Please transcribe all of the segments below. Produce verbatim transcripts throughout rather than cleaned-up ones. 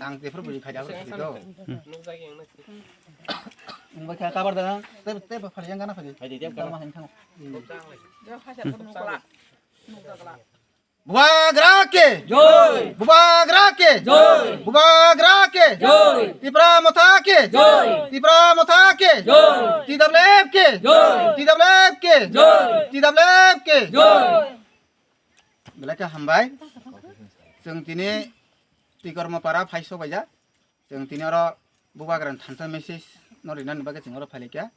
Ang jephru bui khaja phru khadi do. Wngbai kha kabar da. Te te ba phali yang gana phali. Phali yang gana. Tama hin thang. Bubagra ke. Joy. Bubagra ke. Joy. Bubagra ke. Joy. Tipra Motha ke. Joy. Tipra Motha ke. Joy. T W F ke. Joy. T W F ke. Joy. T W F ke. Joy. Belai khe hambai. Chwng tini Tikormo para phai sobaijak. Chwng tini oro Bubagrani thansa message no rinani bagwi chwng oro phailaikha.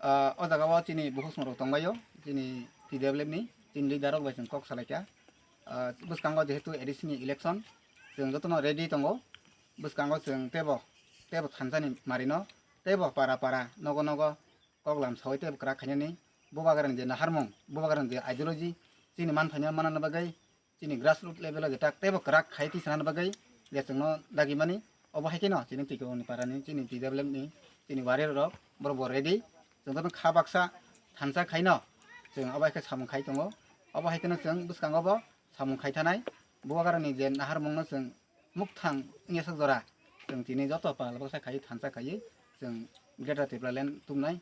Ah, o jaga o chini bukhuk song rok tongbaio, chini T W F ni, chini leader rok bai chwng kok salaikha. Ah, bwskango jehetu A D C ni election, chwng jotono ready tongo. Bwskango chwng tebo, tebo thansa ni marino, tebo para para, nogo nogo, kok lam sawi tei kwrak khainani Bubagrani je naharmung, Bubagrani je ideology, chini manphaino manna bagwi chini grassroot level o je tak teibo kwrak khai twi sanani bagwi je chwngno dagimani. Obo hai kheno chini Tikormo parani chini T W F ni chini warrior rok borok bo ready. Chwng joto kha baksa thansa khaino chwng obo hai khe samung khai tongo. Obo hai kheno chwng bwskango bo samung khai thanai Bubagrani je naharmungno chwng mukthang wngya sak jora chwng tini joto pal baksa khai thansa khai chwng Greater Tipraland tumnai.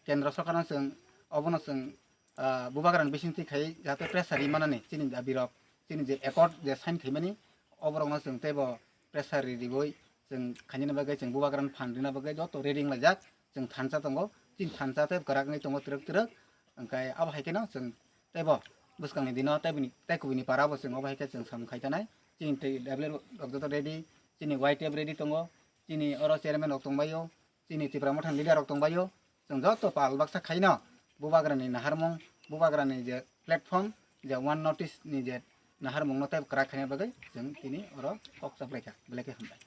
Kendra sorkarno chwng obono chwng, ah, Bubagrani bisingtwi khai jate pressure ri manani chini dabi rok, chini je accord je sign khaimani, oborokno chwng teibo pressure ri riwi chwng khainani bagwi chwng Bubagrani phan rina bagwi joto ready wnglaijak. Chwng thansa tongo, chini thansa tei kwrak wngwi tongo twrwk twrwk. Hwnkhe abo hai kheno chwng teibo bwskangni dino tei bini, tei kubuni para bo chwng obo hai khe chwng samung khai tanai. Chini tei W F rok joto ready, chini Y T F ready tongo, chini oro chairman rok tongbaio, chini Tipra Mothani leader rok tongbaio, chwng joto pal baksa khaino Bubagrani naharmung, Bubagrani je platform, je One North East ni je naharmungno tei kwrak khaina bagwi chwng tini oro kok chaplaikha, belai khe hambai.